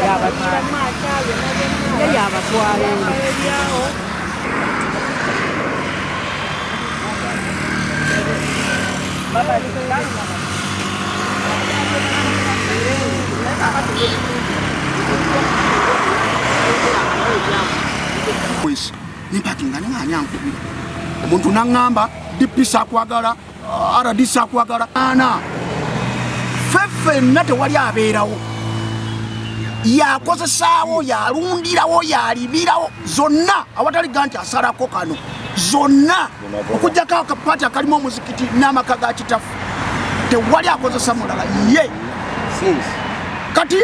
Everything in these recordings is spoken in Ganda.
Yabatwala, ye yabatwala eri. Nempakinga nengani ankubira omuntu naŋŋamba DP sakwagala, RD sakwagala, ana ffe ffenna tewali abeerawo, yakozesaawo, yalundirawo, yalimirawo zonna, awatali ga nti asalako kano zonna, okujjako akapaati akalimu omuzikiti n'amaka ga kitaffe, tewali akozesa mulala ye. Kati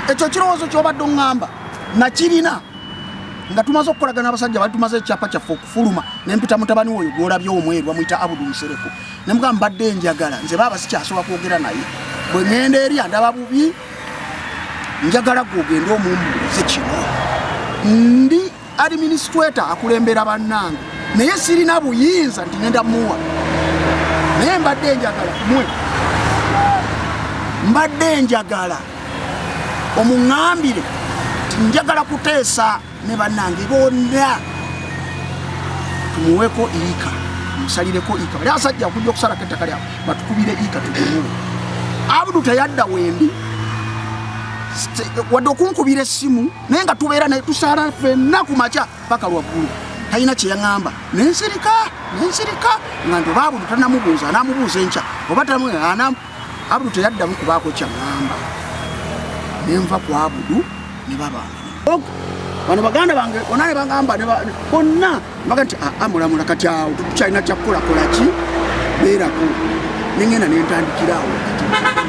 ekyo kirowoozo kyobadde oŋŋamba nakirina nga tumaze okukolagana abasajja bali, tumaze ekyapa kyaffe okufuluma, nempita mutabani woyo gwolabye omweru, bamuyita Abudu Musereko, nemugamba mbadde njagala nze baaba sikyasobola kwogera naye, bwe ŋŋenda eri andaba bubi, njagala gwe ogende omumbuulize kino. Ndi administrator akulembera bannange, naye sirina buyinza nti ngenda muwa, naye mbadde njagala mwe, mbadde njagala omuŋŋambire nti njagala kuteesa ne bannange bonna tumuweko iika, tumusalireko iika. Bali abasajja okujja okusalako ettaka lyabwe batukubire iika tugumuwe. Abudu teyadda wendi wadde okunkubira essimu, naye nga tubeera naye tusaala ffenna ku makya paka lwaggulu, talina kye yaŋŋamba. Nensirika, nensirika nga nti oba Abudu tanamubuuza, anamubuuza enkya oba tamu. Abudu teyaddamu kubaako kyaŋŋamba, nenva ku Abudu ne babange bano baganda bange bonna ne bagamba bonna baga nti aa mulamula, kati awo tukyalina kyakukolakola ki, beerako. Nengenda nentandikira awo.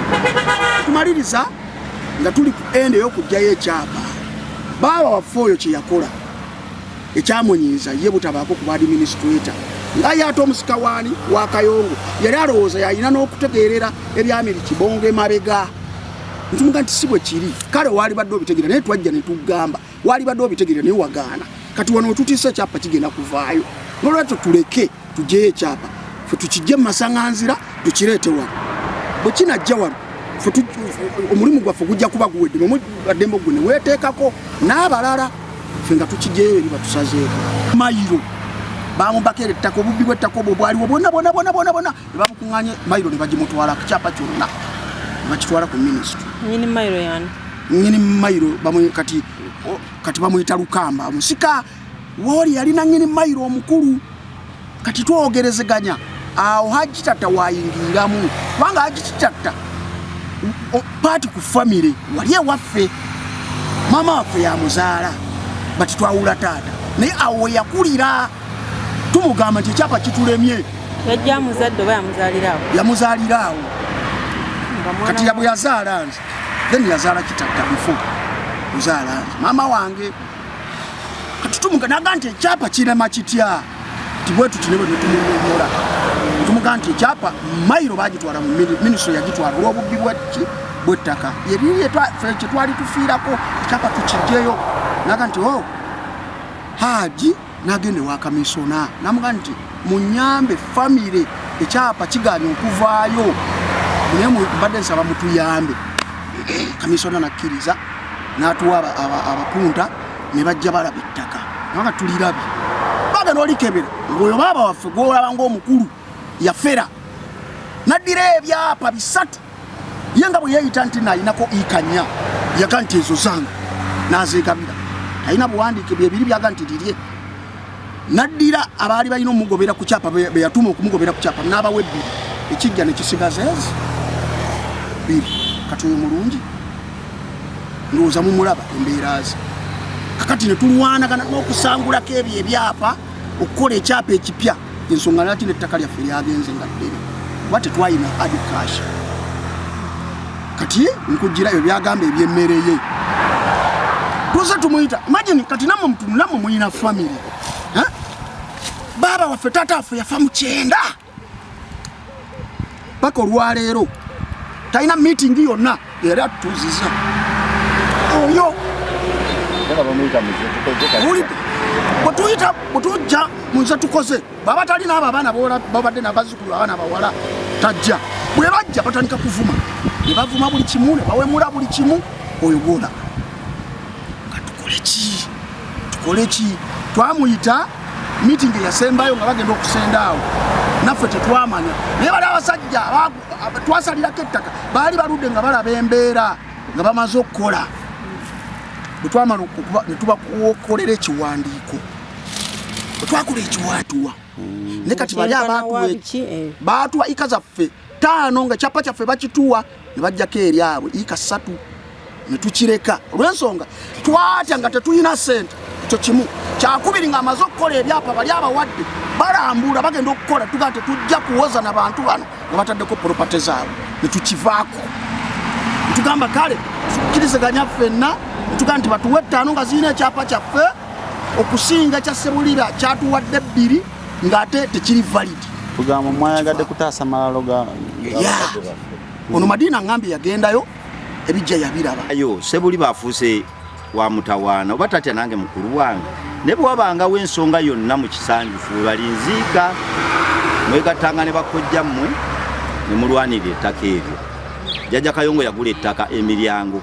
Kati tumaliriza nga tuli ku ende ey'okugjayo ekyapa. Baaba waffe oyo kye yakola ekyamunyiiza ye butabaako ku administrator, nga ye ate omusika waani wa Kayongo yali alowooza yalina n'okutegeerera ebyamiri Kibongo emabega. Ntumuga nti si bwe kiri, kale waali badde obitegeera, naye twajja ne tugamba waali badde obitegeera naye wagaana. Kati wano wetutiisa ekyapa kigenda kuvaayo, nolwekyo tuleke tugyeyo ekyapa fe tukijje mu masaŋŋanzira tukireete wano. Bwe kinajja wano omulimu gwaffe gujja kuba guwedde, nomuddembe gwe ne weeteekako n'abalala, ffe nga tukigyeyo eri batusazeeko. Mayiro bamubakera ettaka, obubbi bw'ettaka obwo bwaliwo bwonna bwonna bwonna bwonna bwonna ne babukuŋŋaanye, mayiro ne bagimutwala, kyapa kyonna ne bakitwala ku minisitule. Nyini mayiro yani? Nyini mayiro kati, kati bamuyita Lukamba, omusika wooli yalina nyini mayiro omukulu. Kati twogerezeganya awo Hajji Tatta wayingiriramu, kubanga Hajji Tatta paati ku famire wali ewaffe, maama waffe yamuzaala, bati twawula taata, naye awo weyakulira. Tumugamba nti ekyapa kitulemye. Yajja amuzadde oba yamuzaalira awo? Yamuzaalira awo. Kati yabwe yazaala nze, then yazaala Kitatta before kuzaala nze maama wange. Kati tumuga naga nti ekyapa kirema kitya ti bwe tuti, ne bwe netumunyonyola, tumuga nti ekyapa mayiro bagitwala mu minisitule, yagitwala olw'obubbi bwaki bw'ettaka yeriri kyetwali tufiirako, ekyapa tukijjeyo. Naga nti o Haji nagenda ewa kamisona, namuga nti munyambe, famire ekyapa kiganye okuvaayo, naye mbadde nsaba mutuyambe. Kamisona nakkiriza n'atuwa abapunta ne bajja balaba ettaka, nabanga tulirabye, bagenda olikebera ngaoyo baaba waffe gwolaba ngaomukulu yafera naddira ebyapa bisatu. Ye nga bwe yeeyita nti nayinako ikanya, yaga nti ezo zange n'azeegabira, talina buwandiike, byebiri byaga nti lirye. Naddira abaali balina omugobera ku kyapa, be yatuma okumugobera ku kyapa, n'abawa ebbiri, ekijja ne kisigaza ezi bbiri. Kati oyo mulungi ndowooza mumulaba embeera ze. Kakati ne tulwanagana n'okusangulako ebyo ebyapa okukola ekyapa ekipya. Ensonga lwaki n'ettaka lyaffe lyagenze nga ddene, kuba tetwalina adi cash. Kati nkujira ebyo byagamba ebyemmere ye tuze tumuyita. Imagine kati nammwe nammwe mulina family. Baaba waffe, taata waffe yafa mu 90, paka olwaleero talina meeting yonna yali atutuuziza oyo. Bwetuyita, bwetujja munze tukoze, baba talina abo abaana babadde nabazukulu, abaana bawala tajja. Bwe bajja batandika kuvuma, ne bavuma buli kimu, ne bawemula buli kimu. Oyo gwolaba. Ki tukole ki? Twamuyita meeting eyasembayo nga bagenda okusenda awo, naffe tetwamanya, naye bali abasajja twasalirako ettaka baali baludde nga balaba embeera nga bamaze okukola. Bwe twamala ne tubakolera ekiwandiiko, bwe twakola ekiwaatuwa ne kati bali abaatuwa ika zaffe 5 nga kyapa kyaffe bakituwa ne bajjako eryabwe ika 3 ne tukireka olw'ensonga twatya nga tetulina ssente. Ekyo kimu. Kyakubiri, nga amaze okukola ebyapa bali abawadde balambula bagenda okukola, tugaa tetujja kuwoza na bantu bano nga bataddeko property zaabwe, ne tukivaako netugamba kale tukkiriziganya ffenna, netugamba nti batuwe 5 nga zirina ekyapa kyaffe okusinga kya Ssebuliba kyatuwadde 2 ng'ate tekiri valid. Tugamba mwayagadde kutaasa malalo ga ono Madina ngambye yagendayo ebijja yabiraba. Ayo Ssebuliba afuuse wa mutawaana oba tatya nange mukulu wange, ne bwe wabangawo ensonga yonna mu kisanjufu we balinziika mwegattanga ne bakojja mmwe ne mulwanirira ettaka eryo. Jjajja Kayongo yagula ettaka emiryango,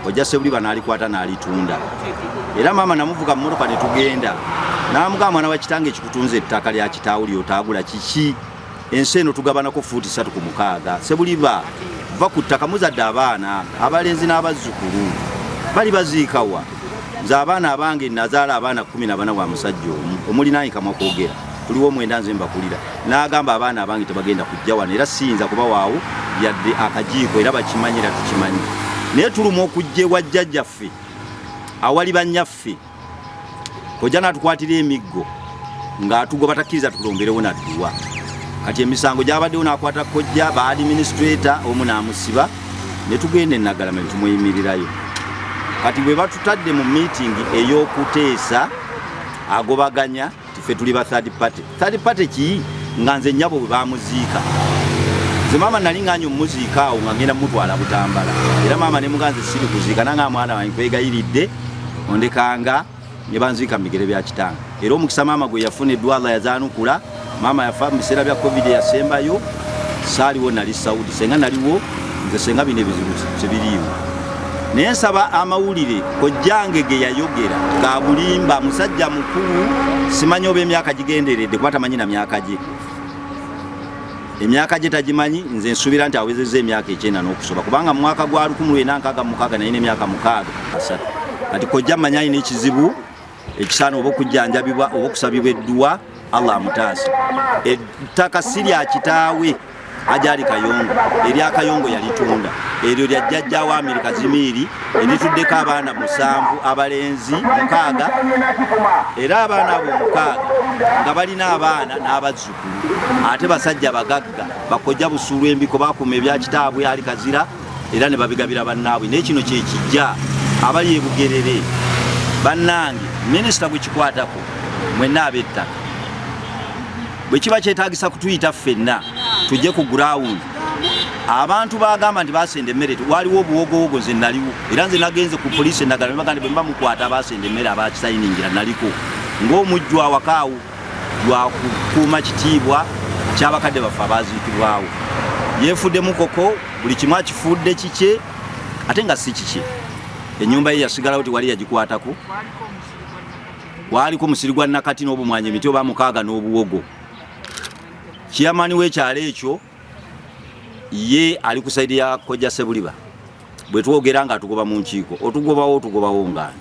ojja Ssebuliba n'alikwata n'alitunda, era maama namuvuga mu mmotoka ne tugenda n'amugamba, mwana wa kitange ekikutunza ettaka lya kitaawo ly'otaagula kiki? Ensi eno tugabanako fuuti 3 ku 6. Ssebuliba va ku ttaka, muzadde abaana abalenzi n'abazzukulu bali baziikawa. Nze abaana abange nazaala abaana 14 wa musajja omu omuli nange kamwa kwogera tuliwo 9 nze mbakulira. N'agamba abaana abange tebagenda kujja wano era siyinza kubawaawo yadde akajiiko, era bakimanyi era tukimanyi, naye tuluma okujja ewa jjajjaffe awali bannyaffe. Kojja n'atukwatira emiggo ng'atugoba takkiriza tulomberewo nadduwa. Kati emisango gyabaddewo n'akwata kojja ba administrator omu n'amusiba ne tugenda e Naggalama ne tumweyimirirayo. Kati bwe batutadde mu meeting ey'okuteesa agobaganya ffe tuli ba third party. Third party ki? Nga nze nnyabo bwe bamuziika, nze maama nali nganye omuziika awo nga ngenda mutwala Butambala, era maama ne muganze siri kuziika nanga mwana wange kwegayiridde ondekanga ne banziika mu bigere bya kitange. Era omukisa maama gwe yafuna eddwala yazaanukula, maama yafa mu biseera bya covid yasembayo, saaliwo nali Saudi, senga naliwo nze senga bino ebizibu tebiriiwo. Naye nsaba amawulire kojjange ge yayogera ga bulimba, musajja mukulu simanyi oba emyaka gigenderedde kuba tamanyi na myaka gye, emyaka gye tagimanyi. Nze nsuubira nti awezezza emyaka 90 n'okusoba, kubanga mu mwaka gwa 1966 nalina emyaka 63. Kati kojja mmanyi alina ekizibu ekisaana oba okujjanjabibwa oba okusabibwa edduwa Allah amutaase. Ettaka si lya kitaawe Ajali Kayongo, erya Kayongo yalitunda, eryo lya jjajjaawe Amiri Kazimiiri erituddeko abaana 7 abalenzi 6, era abaana abo 6 nga balina abaana n'abazzukulu, ate basajja bagagga bakojja Busuulu embiko bakuuma ebya kitaabwe Ali Kazira era ne babigabira bannaabwe. Naye kino kye kijja abali e Bugerere bannange, minisita gwe kikwatako mwenna ab'ettaka, bwe kiba kyetaagisa kutuyita ffenna tujje ku ground. Abantu bagamba nti basenda emmere, waliwo obuwogowogo, nze naliwo era nze nagenze ku poliisi endagala ne bagamba nti bwe muba mukwata abasenda emmere abakisayiningira, naliko ng'omujjwa awakaawo lwakukuuma kitiibwa ky'abakadde baffe abaziikibwawo. Yeefudde mukoko, buli kimu akifudde kikye ate nga si kikye. Ennyumba ye yasigalawo tewali yagikwatako, waliko musiri gwa nakati n'obumwanyi emiti oba 6 n'obuwogo. Chairman w'ekyalo ekyo ye ali ku saidi ya kojja Ssebuliba, bwe twogera nga atugoba mu nkiiko, otugobawo otugobawo ngaani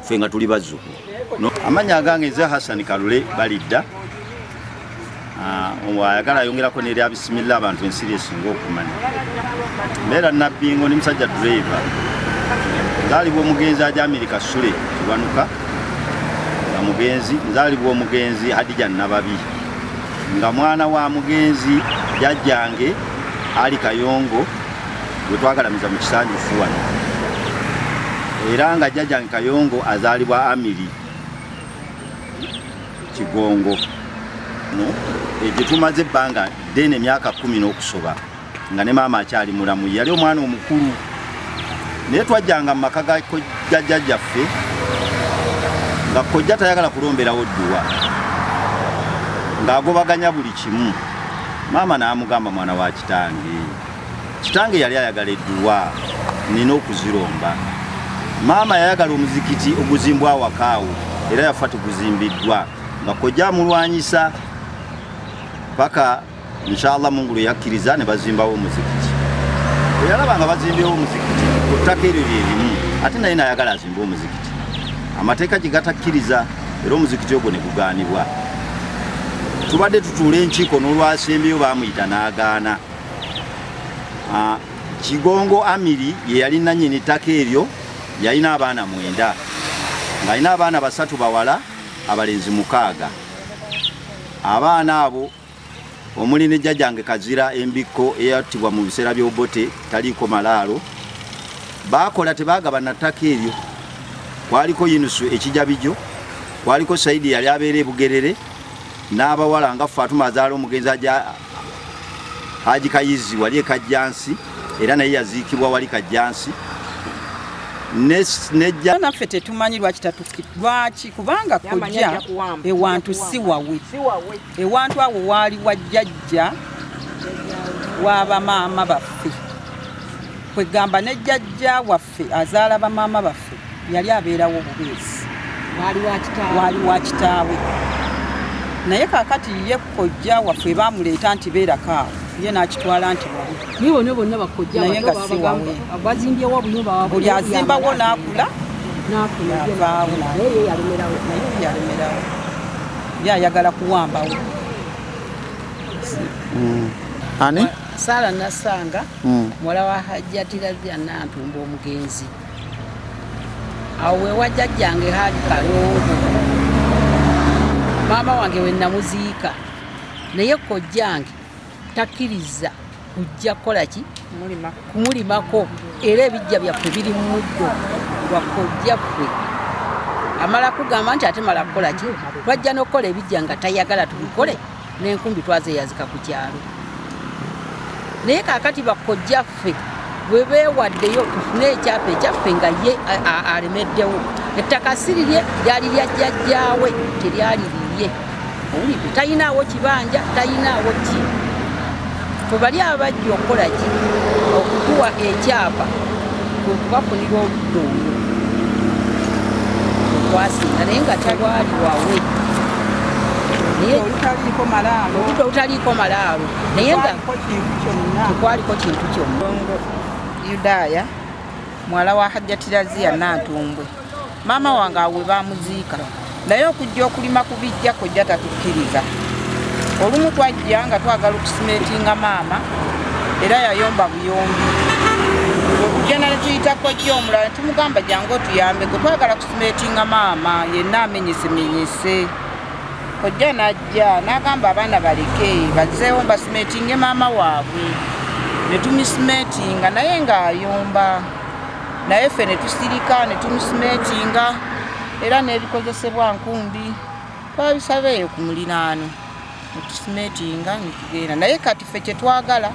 ffe nga tuli bazzukulu. Amannya agange nze Hassan Kalule Balidda. Ayagala ayongerako n'erya Bisimilla, abantu ensiri esinga okumanya. Mbeera Nabbingo, ndi musajja driver. Nzaalibwa omugenzi Ajamiri Kasule Kiwanuka nga mugenzi, nzaalibwa omugenzi Hadija Nababi nga mwana wa mugenzi jjajjange Ali Kayongo gwe twagalamiza mu kisanjufu wano, era nga jjajjange Kayongo azaalibwa Amiri Kigongo. Gye tumaze ebbanga ddene emyaka 10 n'okusoba nga ne maama akyali mulamu, yali omwana omukulu, naye twajjanga mu maka ga jjajjaffe nga kojja tayagala kulomberawo dduwa, ng'agobaganya buli kimu. Maama n'amugamba, mwana wa kitange, kitange yali ayagala edduwa, nina okuziromba. Maama yayagala omuzikiti oguzimbwa awakaawo era yafa teguzimbiddwa nga kojja amulwanyisa paka inshallah Mungu lwe yakkiriza ne bazimbawo omuzikiti. Bwe yalaba nga bazimbyewo omuzikiti ku ttaka eryo lye limu ate naye n'ayagala azimbe omuzikiti, amateeka gye gatakkiriza era omuzikiti ogwo ne gugaanibwa. Tubadde tutuula enkiiko n'olwasembyeyo baamuyita n'agaana. Kigongo Amiri ye yali nannyini ttaka eryo, yalina abaana 9 ng'alina abaana 3 bawala, abalenzi 6. Abaana abo omuli ne jjajjange Kazira Embikko eyattibwa mu biseera by'Obote taliiko malaalo, baakola tebaagabana ttaka eryo. Kwaliko Yunusu Ekijabijo, kwaliko Saidi yali abeera e Bugerere, n'abawala nga Fatuma azaala omugenzi Haji Kayizi wali e Kajjansi, era naye yaziikibwa wali Kajjansi. Naffe tetumanyi lwaki kubanga kojja ewantu si wawe. Ewantu awo waali wa jjajja w'abamaama baffe, kwegamba ne jjajja waffe azaala bamaama baffe yali abeerawo bubeezi, waali wa kitaawe. Naye kaakati ye kojja waffe baamuleeta nti beerako awo, ye n'akitwala nti wawe. Naye nga si wawe. Buli azimbawo n'akula n'avaawo, naye yalemerawo, ye ayagala kuwambawo. Ani? Sara Nasanga, muwala wa Hajjati Razia Nantumba omugenzi. Awo we wa jjajjange Haji Kalongo, maama wange we namuziika, naye kojjange takkiriza kujja kukola ki? Kumulimako, era ebijja byaffe biri mu muddo gwa kojjaffe. Amala kugamba nti ate mala kukola ki? Twajja n'okukola ebijja nga tayagala tubikole, n'enkumbi twazeeyazika ku kyalo. Naye kaakati bakojjaffe bwe beewaddeyo tufune ekyapa ekyaffe nga ye alemeddewo. Ettaka si lirye, lyali lya jjajjaawe, teryali lirye. Owulidde, talinaawo kibanja, talinaawo ki. Ffe bali abajja okukola ki? Okutuwa ekyapa kwe kubafunira oludda olwo okwasinga, naye nga tewali wawe. Oludda olutaliiko malaalo, naye nga tekwaliko kintu kyonna. Yudaaya muwala wa Hajjati Razia Nantumbwe, maama wange awo we baamuziika, naye okujja okulima ku bijja kojja tatukkiriza. Olumu twajja nga twagala okusimeetinga maama, era yayomba buyombi. Okugenda ne tuyita kojja omulala ne tumugamba jangu otuyambeko, twagala kusimeetinga maama yenna amenyesemenyese. Kojja n'ajja n'agamba abaana baleke bazzeewo basimeetinge maama waabwe, ne tumisimeetinga naye ng'ayomba, naye ffe ne tusirika ne tumusimeetinga, era n'ebikozesebwa nkumbi twabisaba eyo ku muliraano ne tusimeetinga ne tugenda. Naye kati ffe kye twagala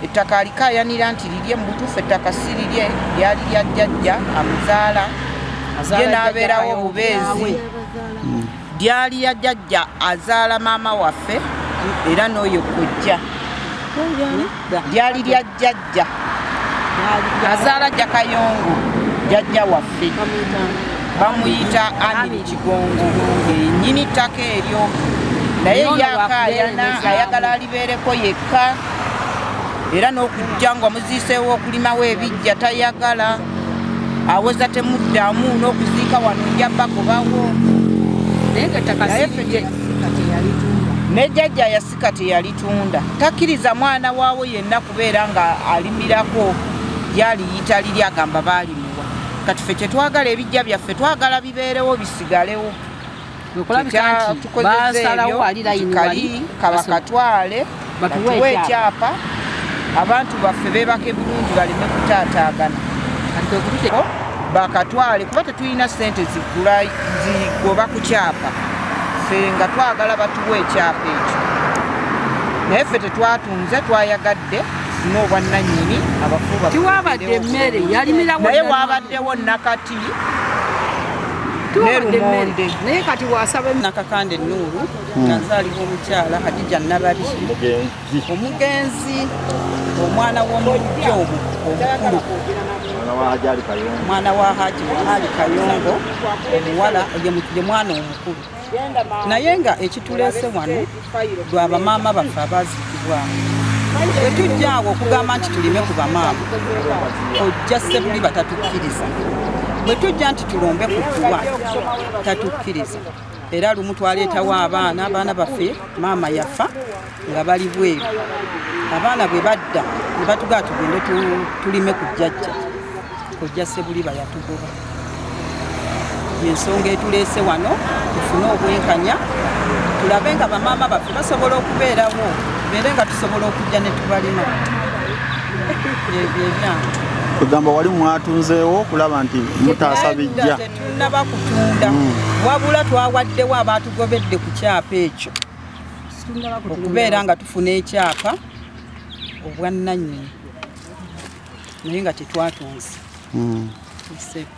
ettaka alikaayanira nti lirye, mu butuufu ettaka si lirye, lyali lya jjajja amuzaala, ye n'abeerawo bubeezi. Lyali ya jjajja azaala maama waffe era n'oyo kojja. Lyali lya jjajja azaala jja Kayongo, jjajja waffe bamuyita Amiri Kigongo, nnyini ttaka eryo. Naye yakaayana ayagala alibeereko yekka, era n'okujja nga muziiseewo okulimawo ebijja tayagala, aweza temuddamu n'okuziika wano nja bagobawo. Ne jjajja yasika teyalitunda, takkiriza mwana waawe yenna kubeera nga alimirako, yaliyita liri agamba baalimuwa. Kati ffe kye twagala ebijja byaffe twagala bibeerewo bisigalewo. Kali kabakatwale batuwe ekyapa, abantu baffe beebake bulungi baleme kutaataagana. Bakatwale kuba tetulina ssente zigula zigoba ku kyapa, ffe nga twagala batuwe ekyapa ekyo. Naye ffe tetwatunze, twayagadde tufune obwannannyini abafu Tiwabadde emmere yalimirawo, naye wabaddewo nakati ne lumonde. Naye kati wasaba Nakakande Nuuru nga nzaalibwa omukyala Hadija Nababi, omugenzi, omwana w'omujja omukulu. Mwana wa Haji Ali Kayongo omuwala, ye mwana omukulu. Naye nga ekituleese wano lwa bamaama baffe abaziikibwamu. Bwe tujja awo okugamba nti tulime ku bamaama, ojja Ssebuliba tatukkiriza. Bwe tujja nti tulombe ku dduwa, tatukkiriza. Era lumu twaleetawo abaana, abaana baffe maama yafa nga bali bweru. Abaana bwe badda ne batugaa tugende tulime ku jjajja, kojja Ssebuliba yatugoba. Yensonga etuleese wano, tufune obwenkanya, tulabe nga bamaama baffe basobola okubeerawo, tubeere nga tusobola okujja ne tubalima. Byebyo ebyange. Kugamba wali mwatunzeewo okulaba nti mutaasa bijja? Tetunnaba kutunda, wabula twawaddewo abaatugobedde ku kyapa ekyo okubeera nga tufuna ekyapa obwannannyini, naye nga tetwatunze. Ssebo.